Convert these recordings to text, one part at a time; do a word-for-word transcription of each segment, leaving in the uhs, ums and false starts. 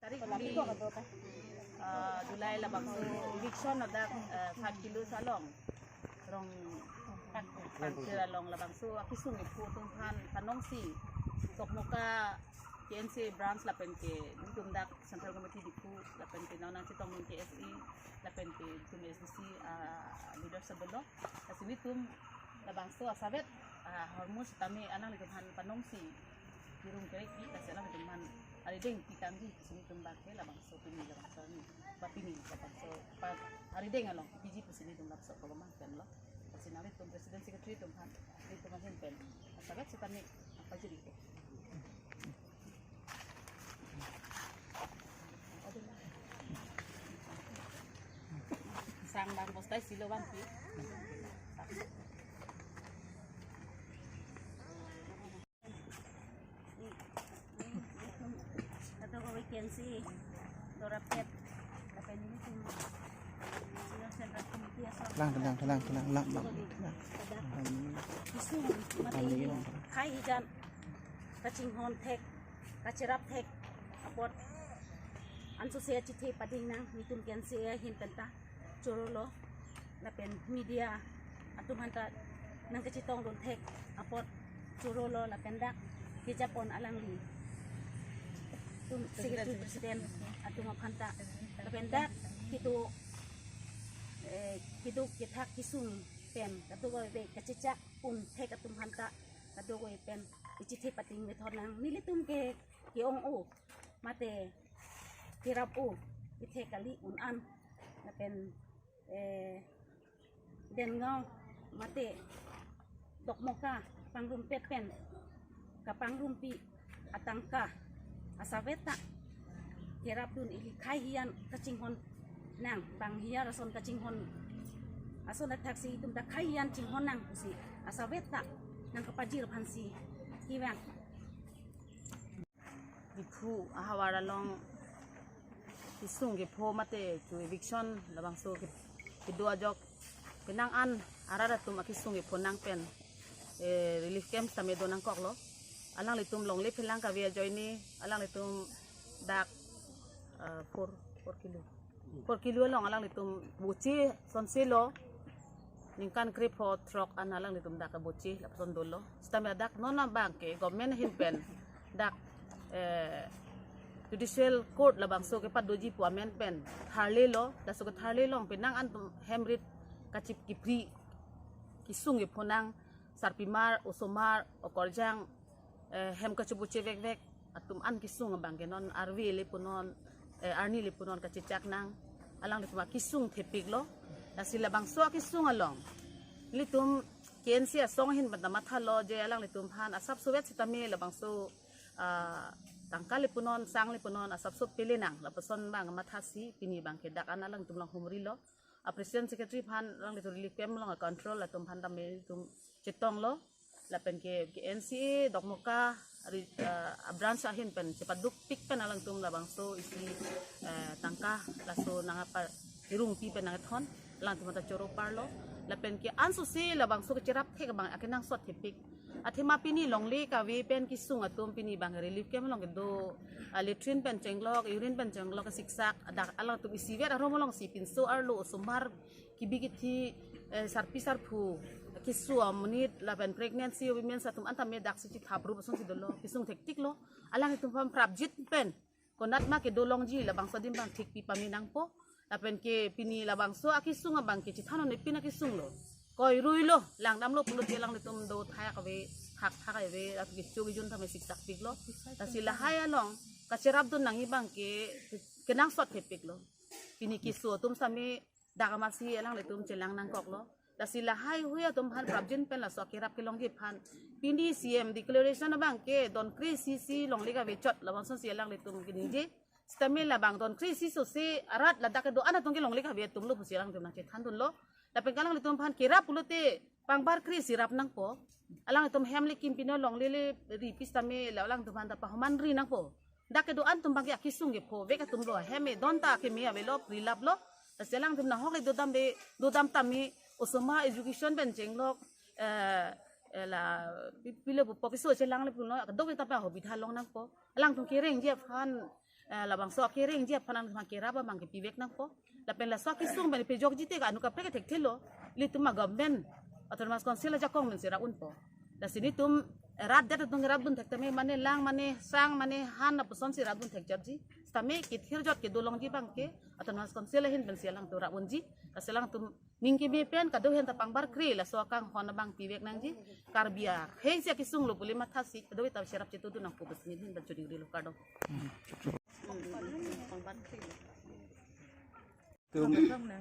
Tarik li, ah, July labangso eviction ladak, ah, five kilos along, rong Pangkir along labangso akisung kepho atum aphan panongsi Dokmoka K N C A branch lapen ke itum dak Central Committee Diphu lapen ke nonang chetongdun K S A lapen ke itum S D C, ah, leaders abelo. Lasi nelitum labangso asavet, ah, ahormu sitame alanglitum aphan panongsi kirung kerek pi, lasi alanglitum aphan arideng pi tangji, lasi nelitum abang ke labangso pini labangso ni, ba pini labangso pa arideng along piji pusi nelitum labangso kolomang pen lo. Lasi nanglitum president secretary atum aphan, nelitum ahin pen asavet sitame pajiri ke. Sang bang bostai silo bang pi. Kadokave K N C A dorapet, lapen nelitum Central Committee aso. Lang, lang, lang, lang, lang, lang. Kadokave kesung mate khei hijan kachinghon thek, kacherap thek apot ansose achethe pading nang nelitum K N C A ahin penta choro lo, lapen media atum aphanta nangkachetongdun thek apot choro lo, lapen dak kejapon alanglitum secretary president atum aphanta, lapen dak kedo, eh, kedo kethak kesung pen kadokave kachechak pon thek atum aphanta kadokave pen ichethe pating methot nang, nelitum ke ke-ong-o mate kerap-o, kethe kali un-an, lapen, eh, Dengaon mate Dokmoka pangrumpet pen kapangrumpi atangka asavet ta kerapdun ili khei hijan kachinghon nang, bang hijar ason kachinghon ason athaksi itum ta khei hijan chinghon nang pusi asavet ta nangkapajir aphansi kevang. Diphu ahavar along kisung kepho mate chu eviction labangso ke-, kedo ajok penang an arat atum akisung kepho nang pen, eh, relief camp tame do nangkoklo. Alanglitum longle phelang kave ajoine alanglitum dak, eh, four, four kilo. Four kilo along alanglitum boche sonse lo, ningkan krepho throk an alanglitum dak boche lapuson dolo. Sitame dak non abang ke government ahin pen dak, eh, judicial court labangso kepadoji pu amen pen tharle lo, laso ketharle along penang an atum hem rit kachip kipri kisung kepho nang, sarpimar, osomar, okorjang, eh, hem kachibuche vekvek atum an kisung abang ke non arve le punon, eh, arni le punon kachechak nang, alanglitum akisung thepik lo. Lasi labangso akisung along nelitum K N C A asong ahin penta mathalo je alanglitum aphan asapso vet sitame labangso, ah, tangka le punon, sang le punon asapso pele nang lapuson abang mathasi pini abang ke dak an alangtum along humri lo. A president secretary aphan alanglitum relief camp along a control atum aphan tame itum chetonglo, lapen ke, ke K N C A Dokmoka ri-, ah, a branch ahin pen chepaduk pik pen alangtum labangso isi, eh, tangka laso nangpa-, hirung pi pen nangthon, alangtum ta choro parlo, lapen ke ansose labangso kecherap thek abang akenangsot thepik. Athema pini longle kave pen kisung atum pini abang relief camp along kedo, ah, latrine pen chenglok, urine pen chenglok, siksak, dak alangtum isivet arom alongsi pinso arlo osomar kibi kithi, eh, sarpi sarpo, keso amonit lapen pregnancy women atum an tame daksi chithap rup asonsi dolo, kisung thektik lo, alanglitum aphan prapjin pen konat ma kedo longji labangso adim abang thik pi pame nangpo. Lapen ke pini labangso akisung abang ke chethan un-e pin akisung lo. Koi rui lo, langdam lo pulote alanglitum do thak ave, thak thak ave, lapen kecho kejun tame siksak pik lo. Lasi lahai along kacherapdun nangji abang ke kenangsot thepik lo. Pini keso atum sitame dak amatsi alanglitum chelang nangkok lo. Lasi lahai hui atum aphan prapjin pen laso akerap kelongji aphan pini C M declaration abang ke don kre-isi si longle kave chot labangso si alanglitum keningje. Sitame labang don kre-isi sose arat ladak kedo-an atum ke longle kave atum lo pusi alanglitum nangchethandun lo. Lapen ke alanglitum aphan kerap pulote pangbar kre-isi rap nangpo. Alanglitum hem le kim pino longle le ri pi sitame la alangtum aphan ta pahoman ri nangpo. Dak kedo-an atum abang ke akisung kepho vek atum lo, hem e don ta keme avelo, rilap lo. Lasi alangtum nahok le dodam de, dodam tame, osomar education pen chenglok, eh, eh, la pi-, pilo pupo keso chelang le pulo, kadokave ta pa hobitha long nangpo. Alangtum kerengji aphan eh, labangso akerengji aphan nangtum kerap abang kepivek nangpo. Lapen laso akesung pen pejokji te ka anu kaprek thekthelo. Ilitum a-government, Autonomous Council ajakong pensi rap unpo. Lasi nelitum rat det atum rapdun thek tame, mane lang, mane sang, mane han apusonsi rapdun thekjapji. Sitame kethirjot kedolongji abangke Autonomous Council ahin pensi alangtum rap unji. Lasi alangtum ning keme pen kadokave ta pangbarkre, laso akanghon abang pivek nangji. Karbi akhei si akesung lo pule mathasi, kadokave ta cherap chetudun nangpo pusi neli ning pen choningri lo, kardom. Pangbarkre. Tum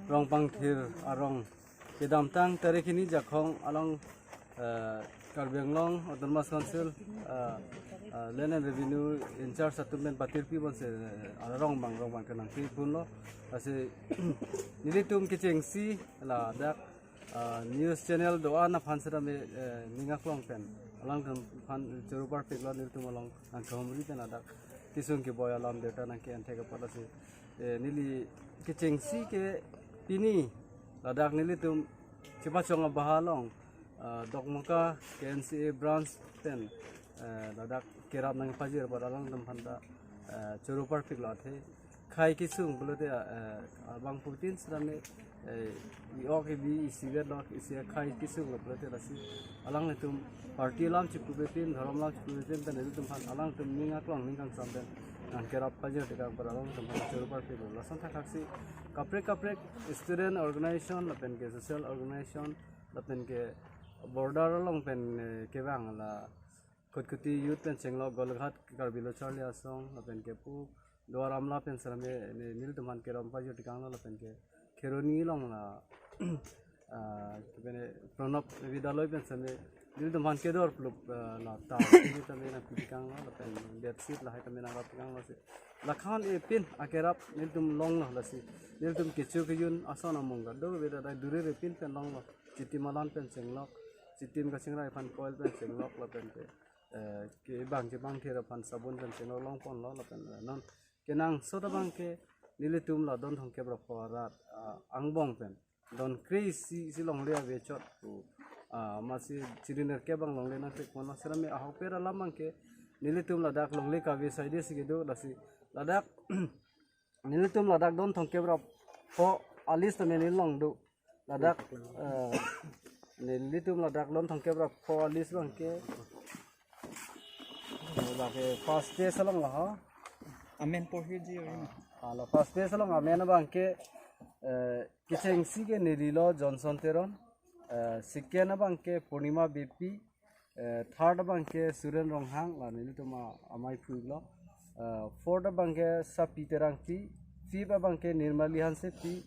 Rongpangthir arong kedamtang tarik hini Jakhong along, eh, Karbi Anglong Autonomous Council, eh, eh, Land and Revenue in charge atum pen patirpi ponsi, eh, arong abang, rong abang kenangpi ponlo. Lasi nelitum kechengsi ladak, eh, news channel do-an aphan sitame, eh, ning aklong pen alangtum aphan choro parpiklo, nelitum along nangkehumri pen ladak kesung keboi alam birta nangke-en thek apot. Lasi, eh, neli kechengsi ke pini ladak nelitum chepachong abaha along, ah, Dokmoka K N C A branch pen, eh, ladak kerap nangpajir apot alangtum aphanta, eh, choro parpiklo, athe khei kesung pulote, eh, abangphutin sitame, eh, i-ok ibi isivet lo, isi khei kesung lo pulote, lasi alanglitum party alam chipuvepin, dhorom alam chipuvepin pen nelitum aphan alangtum ning aklong ning kangsam pen nangkerap pajir tekang apot alangtum aphan choro parpiklo. Lason thakhaksi kaprek kaprek student organization lapen ke social organization lapen ke border along pen, eh, kevang la Khutkhuti youth pen chenglok, Golaghat Karbi Lo Charli Asong lapen ke pu Duar Amla pen sitame ne nelitum aphan kerap pajir tekanglo, lapen ke Kheroni along la, ah, kepene Pranab Vidyalaya pen sitame nelitum aphan kedor plup, ah, la ta sitame nangpi tekanglo, lapen bedsheet lahai tame nangrap tekanglo si. Lakhang epin akerap nelitum longlo, lasi nelitum kecho kejun ason amung kadokave ta dai durere pin pen longlo. Chitim alan pen chenglok, chitim kachingrai aphan coil pen chenglok, lapen ke, eh, kebang kebang thir aphan sabun pen chenglok longponlo, lapen, eh, non kenangsot abangke nelitum la don thomkep ra pho arat, ah, angbong pen don kre-isi si longle avechot pu, ah, masi chiri nerkep abang longle nangpek ponlo. Sitame ahokpet alam abangke nelitum ladak longle kave saide si kedo, lasi ladak nelitum ladak don thomkep ra pho a-list tame neli long do. Ladak, eh, nelitum ladak don thomkep ra pho a-list abangke, eh, lake first phase along la ha. Amen porhiji ori na. Ah, la first phase along amen abangke, eh, kechengsi ke neli lo Johnson Teron, eh, second abangke Purnima Beypi, eh, third abangke Suren Ronghang, la nelitum a-, amei phuylo. Eh, fourth abangke Sapi Terangpi, fifth abangke Nirmali Hansepi,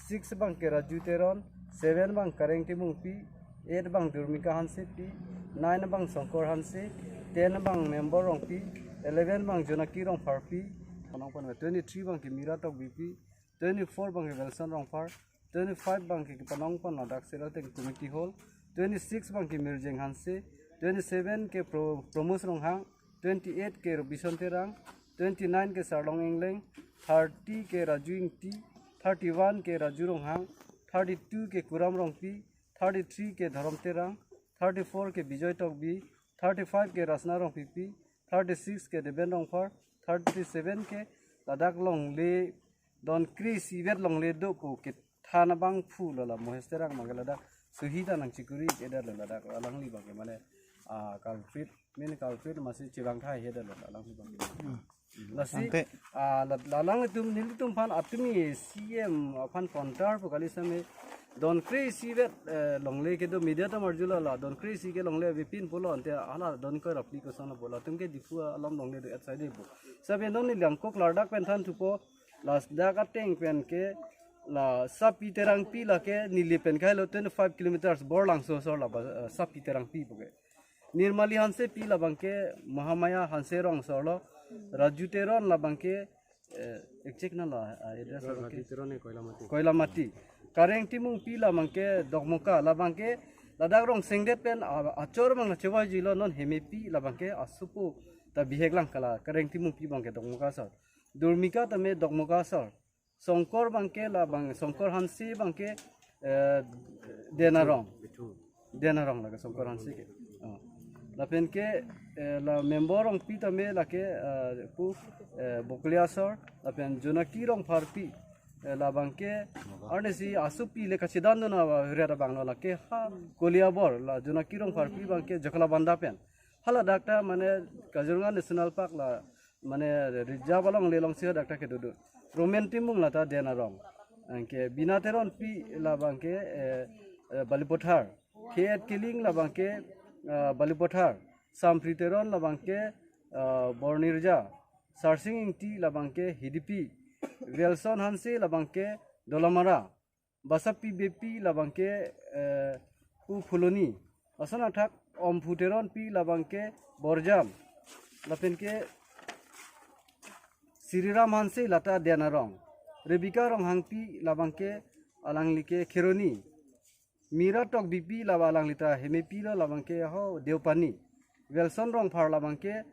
six abangke Raju Teron, seven abang Kareng Timungpi, eight abang Durmika Hansepi, nine abang Songkor Hanse, ten abang Membor Rongpi, eleven abang Jonaki Rongpharpi, twenty-three abangke Mira Tokbipi, twenty-four abangke Wilson Rongphar, twenty-five abangke kepanong pon ladak Sera Teng Community Hall, twenty-six abangke Mirjeng Hanse, twenty-seven ke Pro-, Promos Ronghang, twenty-eight ke Robison Terang, twenty-nine ke Sarlong Engleng, thirty ke Raju Ingti, thirty-one ke Raju Ronghang, thirty-two ke Kuram Rongpi, thirty-three ke Dhorom Terang, thirty-four ke Bijoy Tokbi, thirty-five ke Rasna Rongpipi, thirty-six ke Deben Rongphar, thirty-seven ke ladak longle don kre-isivet longle do pu kethan abangphu lo la Mohes Terang abangke ladak suhi ta nangchikuri kedar lo ladak alangli abangke mane, ah, culprit, main culprit masi chevang thai hedar lo alangli abangke. Lasi, ante, ah, la, la alanglitum nelitum aphan atumi C M aphan kontar pu kali sitame don kre-isivet, eh, longle kedo media ta marjulo la don kre-isi ke longle avepin pulo, ante hala don koi rapli koson pulo, latum ke Diphu alam longle do et saide pu. Sabe non neli langkok lardak pen thanthupo, ladak ateng pen ke la Sapi Terangpi lake neli pen kailo twenty-five kilometers Borlangso asor la ba, eh, Sapi Terangpi puke. Nirmali Hansepi labangke Mahamaya Hanse rong asor lo. Raju Teron labangke, eh, exact na la, ah, address labangke Raju Teron ke Koilamati. Koilamati. Kareng Timungpi labangke Dokmoka, labangke ladak Rongsengdet pen, ah, achor abang chevajilo, non Hemepi labangke asupo ta bihek lang kala, Kareng Timungpi abangke Dokmoka asor. Durmika tame Dokmoka asor. Songkor abangke labang, Songkor Hanse abangke, eh, Denarong. Bithur. Denarong lake Songkor Hanse ke. Oh. Lapen ke eh, la member Rongpi tame lake eh, pu eh, Bokliasor, lapen Jonaki Rongpharpi, eh, labang ke arnisi asopi le kachedan dona huriat abang lo lake ha Koliabor, la Jonaki Rongpharpi abang ke Jakhalabanda pen. Hala dak ta mane Kaziranga National Park la mane reserve along le longsi dak ta kedo do. Roman Timung lata Den Arong. Anke Bina Teronpi labang ke eh, eh, Balipathar. K Ed Killing labang ke eh, Balipathar. Sampri Teron labang ke eh, Bornirja. Sarsing Ingti labang ke Hidipi. Wilson Hanse labang ke Dolamara. Basapi Beypi labang ke eh, Pu Phuloni. Lason athak Omphu Teronpi labang ke Borjam. Lapen ke Sriram Hanse lata Den Arong. Rebecca Ronghangpi labang ke alangli ke Kheroni. Mira Tokbipi laba alangli ta Hemepi lo labang ke ho Deopani. Wilson Rongphar labang ke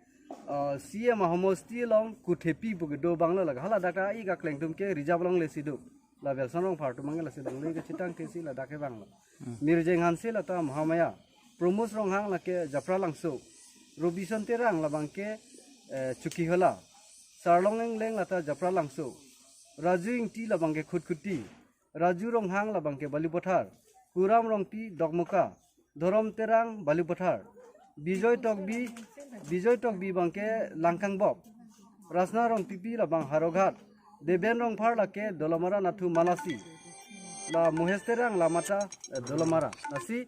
uh, C M ahomosti along Kuthepi pu kedo abang lo lake. Hala dak ta ik akleng atum ke reserve along le si do. La Wilson Rongphar atum abang ke lasi longle kachetang thesi ladak ke abang lo. Mirjeng Hanse lata Mahamaya. Promos Ronghang lake Japralangso. Robison Terang labang ke eh, Chokihola. Sarlong Engleng lata Japralangso. Raju Ingti labang ke Khutkuti. Raju Ronghang labang ke Balipathar. Kuram Rongpi Dokmoka. Dhorom Terang Balipathar. Bijoy Tokbi, Bijoy Tokbi abang ke Langkangbok. Rasna Rongpipi labang Howraghat. Deben Rongphar lake Dolamara Nathu Malasi. La Mohes Terang la mata eh, Dolamara. Lasi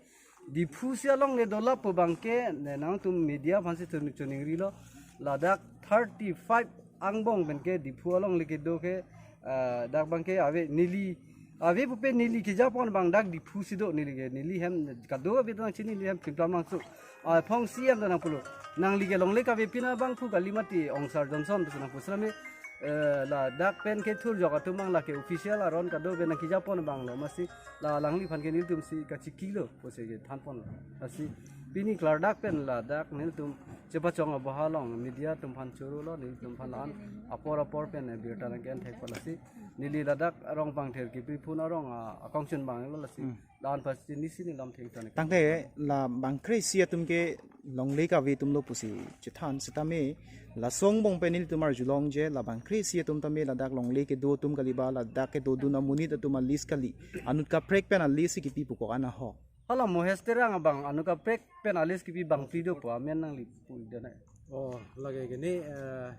Diphu si along le dolap pu abang ke ne nangtum media aphansi chun- chuningrilo. Ladak thirty five angbong pen ke Diphu along le kedo ke eh, dak abang ke ave neli ave pupe neli kejapon abang dak Diphu si do neli ke neli hem kado ave tang chini neli hem chimplam mangso. Ah, phong C M ta nangpulo. Nangli ke longle kavepin abangphu kali mati Ongsar Johnson tu nangpu srame eh, ladak pen ke thurjok atum abang lake official aron kado ave nangkejapon abang lo masi la alangliphan ke nelitum si kachikilo pusi kethanpon lo. Lasi pini klardak pen ladak nelitum chepachong aboha along media atum aphan choro lo nelitum aphan la-an apor apor pen eh, birta nangke-en thek pon lasi neli ladak arong pangther Kipriphun arong ah, akongchun abang lo lasi la-an pasi nisi nelam thek tani. Tangte la bangkre isi atum ke longle kave atum lo pusi chethan setame laso angbong pen nelitum arjulong je la bangkre isi atum tame ladak longle kedo atum kali ba ladak kedodun amonit atum a-list kali. Anut kaprek pen a-list si kipi pu ko-an ahok. Hala Mohes Terang abang anut kaprek pen a-list kipi bangphli do pu amen nangli pu dana. Oh, lake ke ne eh,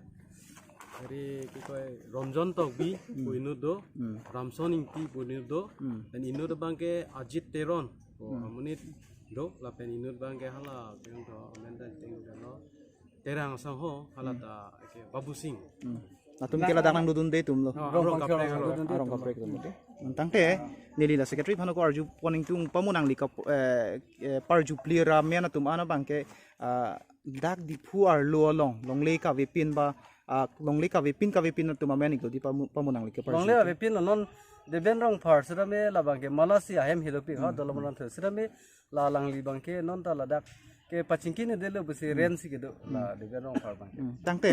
ri kikoi Ronjon Tokbi pu inut do, Ramson Ingti pu inut do, dan inut abang ke Ajit Teron pu amonit do, lapen inut abang ke hala yang do amen dan ting do lo. Terang asangho hala ta ke Babu Singh. Latum ke ladak nangdodunde atum lo. Ah, arong kaprek arong. Arong kaprek atum lo. Tangte neli la secretary aphan ko arjupon ingtung pamu nangli kap eh, eh, parjuphli ramen atum an abang ke ah, dak Diphu arlo along longle kavepin ba ah, longle kavepin kavepin atum amen iklo di pamu pamu nangli ke parju. Longle avepin lo non Deben Rongphar setame labang ke Malasi ahem hilopi ha Dolamara Nathu setame la alangli abang ke non ta ladak kepachingki ne delo pusi ren si kedo la Deben Rongphar abang ke. Hmm. Tangte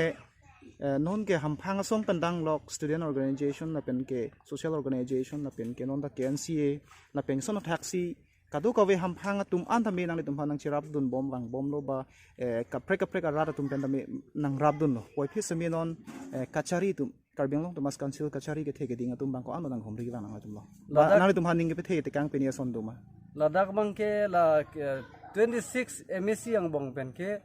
eh, non ke hamphang asong pen danglok student organization lapen ke social organization lapen ke non ta K N C A lapen son thaksi kadokave hamphang atum an tame nanglitum aphan nangcherapdun bom vangbom lo ba eh, kaprek kaprek arat atum pen tame nangrapdun lo. Puvoiphit seme non eh, kachari atum Karbi Anglong Autonomous Council kachari kethe keding atum abang ko-an lo nanghumri vang nangtum lo. Ba ladak nanglitum aphan ning kepethe tekang peni ason do ma. Ladak abang ke la eh, twenty six M A C angbong pen ke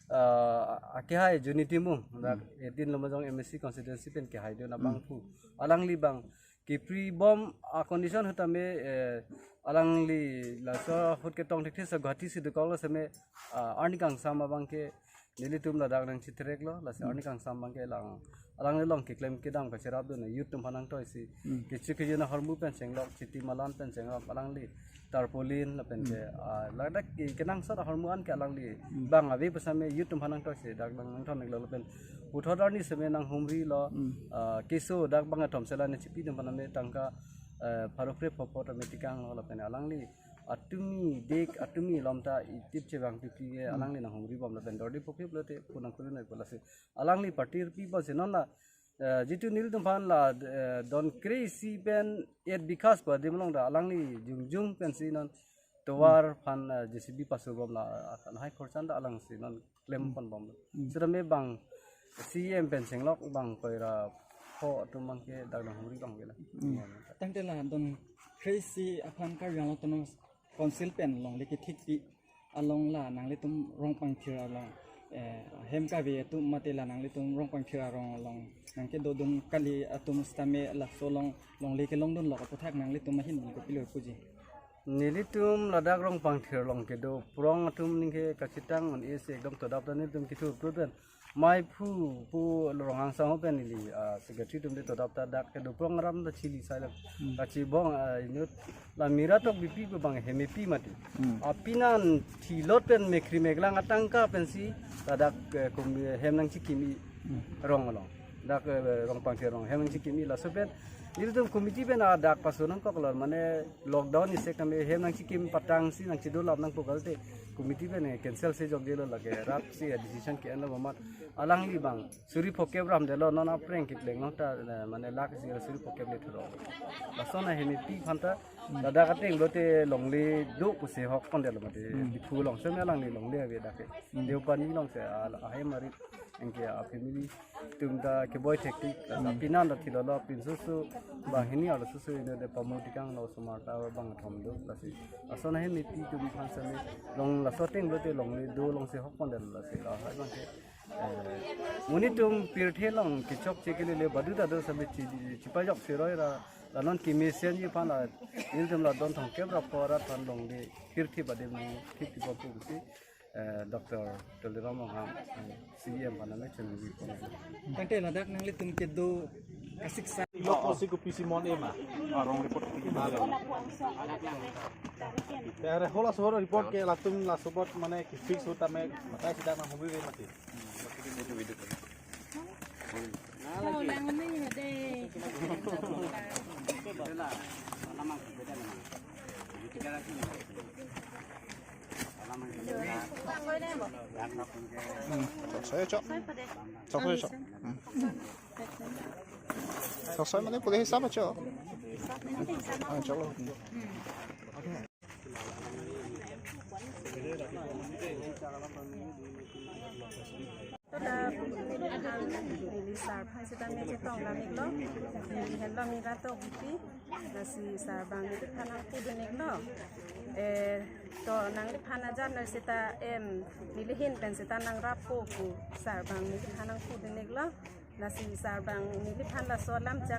ah, akehai Juni Timung dak eighteen Lumbajong M A C constituency pen kehai do na abangphu. Alangli abang kepri bom a condition ahut tame eh, alangli laso ahut ketong thekthe sa Guwahati si dokok lo seme ah, arni kangsam abang ke nelitum ladak nangchithrek lo lasi arni kangsam abang ke lang alangli along keklem kedam kacherapdun youth atum aphan nangtoi si kechi kejun ahormu pen chenglok chiti malan pen chenglok alangli tarpaulin lapen ke ah, ladak ke kenangsot ahormu an ke alangli abang ave pu seme youth atum aphan nangtoi si dak nang nangthon iklo lapen puthot arni seme nanghumri lo ah, keso dak abang athom sela ne chipi atum aphan tame tangka eh, pharo kre pho pho tame tekang lo lapen alangli atumi dek atumi lom ta itip chevang pipi ke alangli nanghumri bom lapen dordi phophi pulote pu nangkuru noi pu lasi alangli party pi bom si non la eh, jitu nelitum aphan la eh, don kre isi pen et bikas pa dim long da alangli jungjung pensi non tovar aphan, eh, J C B pasubom la, ah, lahai khorchan ta alangsi non klem Hmm. ponbom. Hmm. Sitame bang C M pen chenglok bang koira pho atum abangke dak dang huri bang vela. Hmm. Tangte la don crazy aphan Karbi Anglong Autonomous Council pen longle kethikpi along la nanglitum Rongpangthir along, eh, hem kave atum mate la nanglitum Rongpangthir arong along nangkedodun kali atum sitame laso along longle kelongdunlok aputhak nanglitum ahin kopilo puji. Nelitum ladak Rongpangthir along kedo phrong atum ningke kachitang un-e si ekdom todap ta nelitum kithur prut pen. Maiphu pu Ronghang Sangho pen neli, ah, secretary atum de todap ta dak kedo phrong aram ta chili sai lam. Hmm. Kachibong, ah, inut la mira tok bipi pu bang hemepi mati. Hmm. Apinan thilot pen mekhri meglang atangka pensi ladak, eh, kum-, hem nangchikimi Hmm. rong along. Dak, eh, Rongpangthir arong hem nangchikimi laso pen. Nelitum committee pen adak paso nangkok lor mane lockdown isek kami hem nangchikim patangsi nangchidolap nangpo kalte committee pen, eh, cancel si jokjelo lake rapsi, eh, decision ke-enlo mamat alangli bang suri phokep ramdelo non apreng kipleng non ta, eh, mane lak si suri phokep le thuro. Lason ahemepi aphan ta ladak ateng lote longle do pusi hok pondelo mate Hmm. Diphu along seme alangli longle ave dak ke. Hmm. Deopani along si, ah, ahem arit anke a family atum ta keboi thektik, Hmm. apinan ta thilolo pinsusu banghini alo susu inut de pamodikang lo osomar ta bangthom do lasi. Lason ahemepi atum aphan seme long laso ateng lote longle do along si hok pondelo lasi. Lahai abangke, eh, monit atum pirthe along kechokche kelele badu ta do seme chi, chipajok siroi ra la non kemesenji aphan la nelitum la don thomkep ra pho ra aphan longle pirthe bade mo thik tipo pusi, eh, Doctor Tuliram Ronghang, eh, C E M aphan nangchunwi pon. Tangte ladak nanglitum kedo kasiksa. Ilo kosi ko P C Mon ema. Arong report. Te are hola sohor report ke latum la sobot mane ke fix hota me matai sida na hobi ve mati. Sok soy, chok. Sok soy, chok. Hmm. Sok soy mane pule hisab acho. Ah, chalo. Toda neli sar aphan sitame chetong lam iklo, neli henlo mira tok bipi, lasi sar abang neliphan nangpudun iklo. Eh, to nangliphan ajar nang sita em, neli ahin pen sita nangrappo pu sar abang neliphan nangpudun iklo. Lasi sar abang neliphan laso alam chak